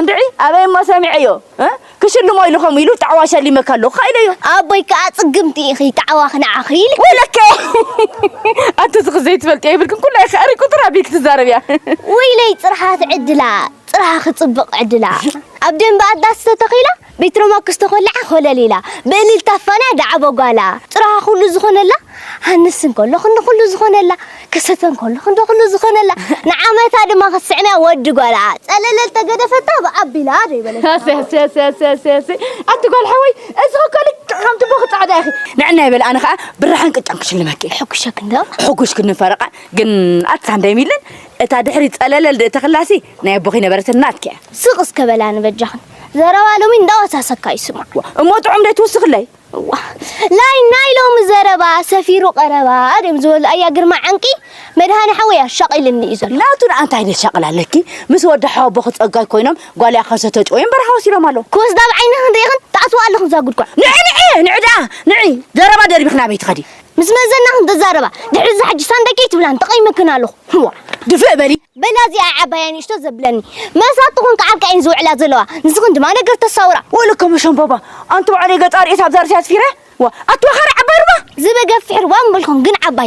ድዒ ኣበይ እሞ ሰሚዐዮ? እ? ክሽልሞ ኢሉ ከምኡ ኢሉ ጣዕዋ ሸሊመካ ኣሎ። ካ ኢለዮ። ኣቦይ ከኣ ጽግምቲ ኢኺ፣ ጣዕዋኺ ንዓኺ ኢሉ። ወይለከ! ኣንቲ ዝኽ ዘይትፈልጥ የብልክን፣ ኩላ ኢኺ ኣሪቁ ጥራ ቢክ ትዛረብያ። ወይለይ ጽርሓት ዕድላ፣ ጽርሓ ክጽብቕ ዕድላ። ኣብ ደንበ ኣዳስ ተተኺላ፣ ቤትሮማክስ ተኾላዓ ኮለል ኢላ። ብእልልታ ፋና ዳዕቦ ጓላ። ጽርሓ ኩሉ ዝኾነላ፣ ሃንስ እንከሎ ክንዲ ኩሉ ዝኾነላ፣ ክሰተ እንከሎ ክንዲ ኩሉ ዝኾነላ፣ ንዓመታ ድማ ክትስዕምያ ወዲ ጓላ። ጸለለል ተገደፈታ ብኣቢላ ዶ ይበለታ። ኣሰ፣ ኣሰ፣ ኣሰ፣ ኣሰ፣ ኣሰ፣ ኣሰ። ኣንቲ ጓል ሓወይ፣ እዚ እኮ ልክዕ ከም ትቦ ክጻዕዳ ኢኺ። ንዕና ይበል፣ ኣነ ኸኣ ብራሕን ቅጫን ክሽልመኪ። ሕጉሸክ እንዶ? ሕጉሽ ክንፈረቓ፣ ግን ኣታ እንዳይ ሚልን፣ እታ ድሕሪ ጸለለል ድእተኽላሲ ናይ ኣቦኺ ነበረትን ናትኪ እያ። ስቕ እስከ በላ ንበጃኽን። ዘረባ ሎሚ እንዳወሳሰካ ይስማዕ። ዋ፣ እሞ ጥዑም ዶ ትውስኽለይ? እዋ፣ ናይ ናይ ሎሚ ዘረባ ሰፊሩ ቀረባ ድዮም ዝበሉ ኣያ ግርማ ዓንቂ መድሃኒ ሓወይ ኣሻቒልኒ እዩ ዘሎ። ናቱ ንኣ እንታይ ደሻቕል ኣለኪ? ምስ ወዲ ሓወቦኺ ጸጋይ ኮይኖም ጓል እያ ከሰተ ጨውዮም በረኻ ወሲዶም ኣለዉ። ክወስዳ ኣብ ዓይንኽን ርኢኽን ትኣትዋ ኣለኽን እዛ ጉድጓድ። ንዒ፣ ንዒ፣ ንዒ ደኣ፣ ንዒ። ዘረባ ደርቢኽና ኣበይ ትኸዲ? ምስ መዘናኽን ተዛረባ። ድሕሪ እዚ ሕጂ ሳንደቂ ትብላን ተቐይመክን ኣለኹ። እዋ፣ ድፍእ በሊ። በላ እዚኣ ዓባያ ንእሽቶ ዘብለኒ። መሳቱ ኹን ከዓብካ እየን ዝውዕላ ዘለዋ። ንስኽን ድማ ነገር ተሳውራ። ወለከ መሸምበባ፣ ኣንቲ ባዕለይ ገጻ ርእስ ኣብዛ ርእሲ ኣስፊረ። ዋ፣ ኣትዋኻሪ ዓባይ ሩባ። ዝበገፍሕ ሩባ እምበልኩም ግን ዓባይ።